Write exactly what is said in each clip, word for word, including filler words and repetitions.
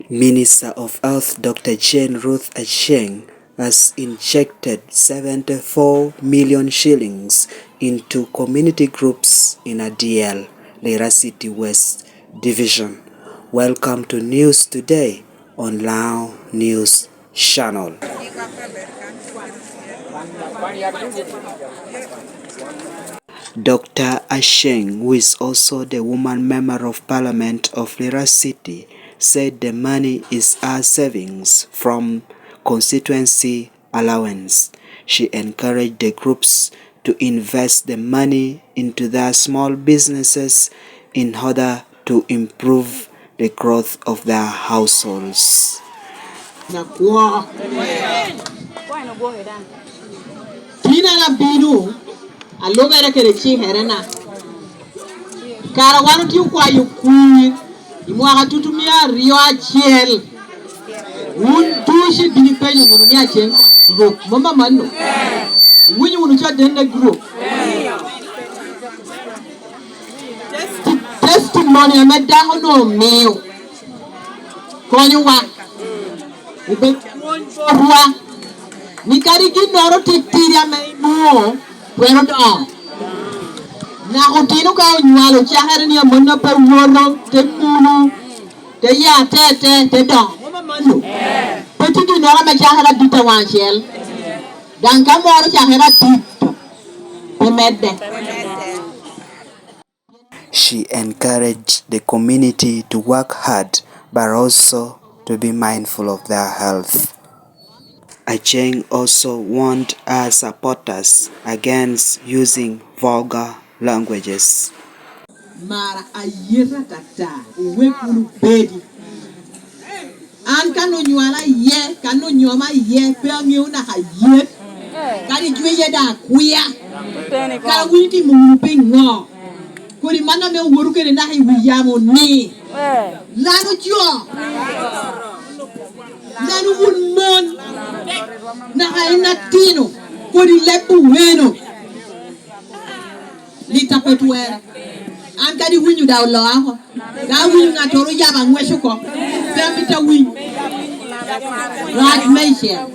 Minister of Health Doctor Jane Ruth Aceng has injected seventy-four million shillings into community groups in Adiel, Lira City West Division. Welcome to News Today on Lao News Channel. Doctor Asheng, who is also the woman member of parliament of Lira City, said the money is her savings from constituency allowance. She encouraged the groups to invest the money into their small businesses in order to improve the growth of their households. Nakwo. Tin an abino alubere kede cikerena. Kara wan otye okwayo kwir i mwaka tutumia aryo acel. Wun ducu ibino ipenyo wunu ni acen group mom amanno. Iwinyo wunu cadenne group. Testimony ame dako-nu omio konyowa. Obed pwony botwa ni kadi ginnoro titidi ame inwoŋo twero dongo. Naka otino ka onywalo cakere ni amanna pe woto, te muno, te ya tete, te dongo. Mom amanno. Pe tye ginnoro ame cakere adit awaŋ acel. Daŋ ka moro cakere adit, pe medde. She encouraged the community to work hard but also to be mindful of their health. Acheng also warned her supporters against using vulgar languages. Mara ayet atata, owek wunu bedi. An kan onywala iye, kan onyoma iye, pe aŋeo naka ayet. Kadi jweye daŋ akwia. Kara wun itimo wunu piŋo? Kodi man ame owoto kede naka i wi yamo ni, lano jo, lano wun mon, naka en atino, kodi leb oweno. Lita pe twer. An kadi winyo daŋ oloa oko. Ka awinyo ŋattoro oyabo aŋwec oko, pe amito awiny. Rac meicel.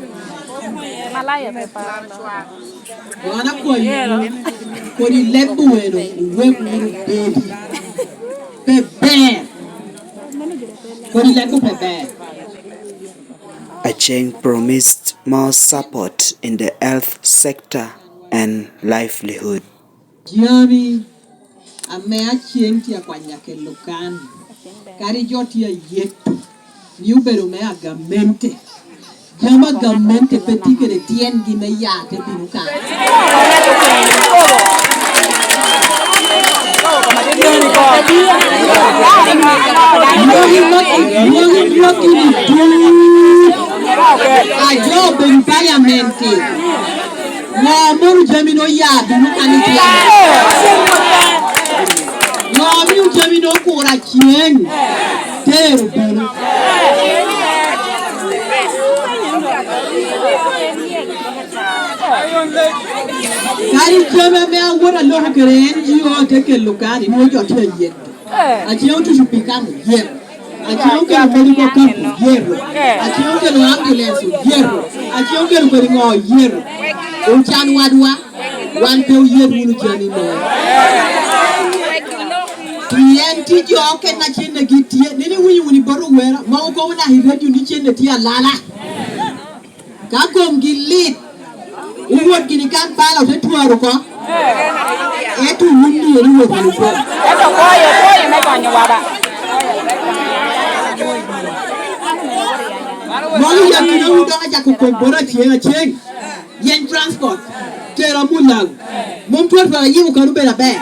Wan akwayo wunu, kodi leb owelo owek wunu bedi. Pe ber. Kodi leb pe ber. Acheng promised more support in the health sector and livelihood. Jami ame Aceng tye akwanya kelo kan, kadi jo tye ayeto ni obedo me agamente. Jami agamente pe tye kede tyengi me ya te bino kan. Magi magi magi magi ni dul. Ajo obedo paliamenti. Ŋo mono jami no ya bino kan itye? Ŋo mio jami no okuro Aceng tero bino? Kadi jami ame awot aloko kede N G O te kelo kani, nwoŋo jo tye ayet. Aceng otuco pikap oyeto. Aceng okelo medical camp oyeto. Aceng okelo ambulance oyeto. Aceng okelo kodi ŋo oyeto. Ocan wadwa, wan pe oyet wunu jami mo. Pien tye jo okene a cennegi tye, nene iwinyo wunu i bot owera, mogo kobo naka i radio ni cenne tye alala. Ka komgi lit, owot gini Kampala ote twaro oko. Ento wun myero iwot wunu oko. Ento kwoyo, kwoyo me konyo wada. Mogo yakinowu dok acako kok bot Aceng, Aceng. Yeny transport, tera Mulago. Mom twatwal ayiko kano bedo aber.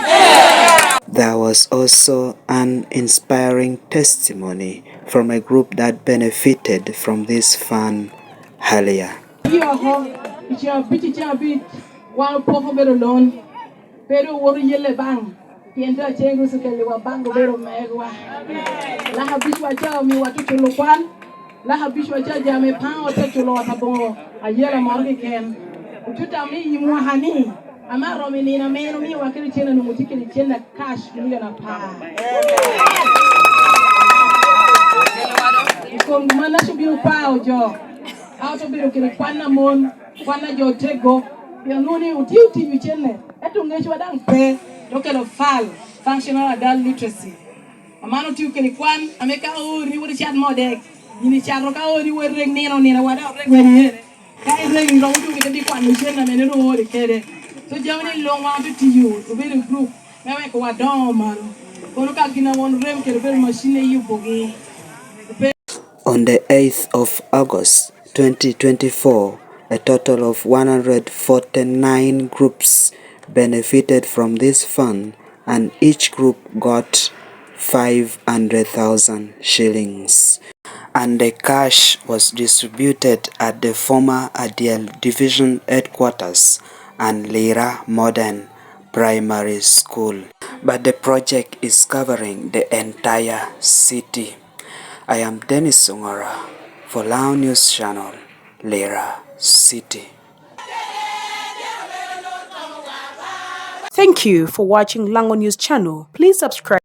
There was also an inspiring testimony from a group that benefited from this fund earlier. Tye oko i ceng abic i ceng abic, wan opoko bedo lon, pe doŋ owoto yelle baŋ, pien doŋ Aceng Ruth okelliwa baŋ obedo megowa. Laka abicwa ca omiowa te culo kwan, laka abicwa ca jami paŋo te culo ot aboŋo ayela moro keken. Ocuto ame i mwaka-ni, ame aromo i nino ame en omiowa kede cen, anwoŋo tye kede cen cash milion apar. I kom Jo, ka ote bedo kede kwan a mon, kwan a jo oteggo, pien onwoŋo ni otye otiyo cene, ento ŋecwa daŋ pe, te okelo fal, functional adult literacy. Aman otio kede kwan, ame ka oori ni wot icat moo dek, yin icato ka oori wot rek nino nino, wa daŋ orek weri ere. Ka irek iromo dwogo ite bi kwano cen ame neno oori kede. So jami ni luŋ wan ote tiyo, obedo i group, me weko wadongo malo. Kono ka gin a won rem kede obedo macin eyubogi. On the eighth of August twenty twenty-four, a total of one hundred forty-nine groups benefited from this fund, and each group got five hundred thousand shillings. And the cash was distributed at the former Adiel Division Headquarters and Lira Modern Primary School. But the project is covering the entire city. I am Dennis Ongora for Lao News Channel, Lira City. Thank you for watching Lango News Channel. Please subscribe.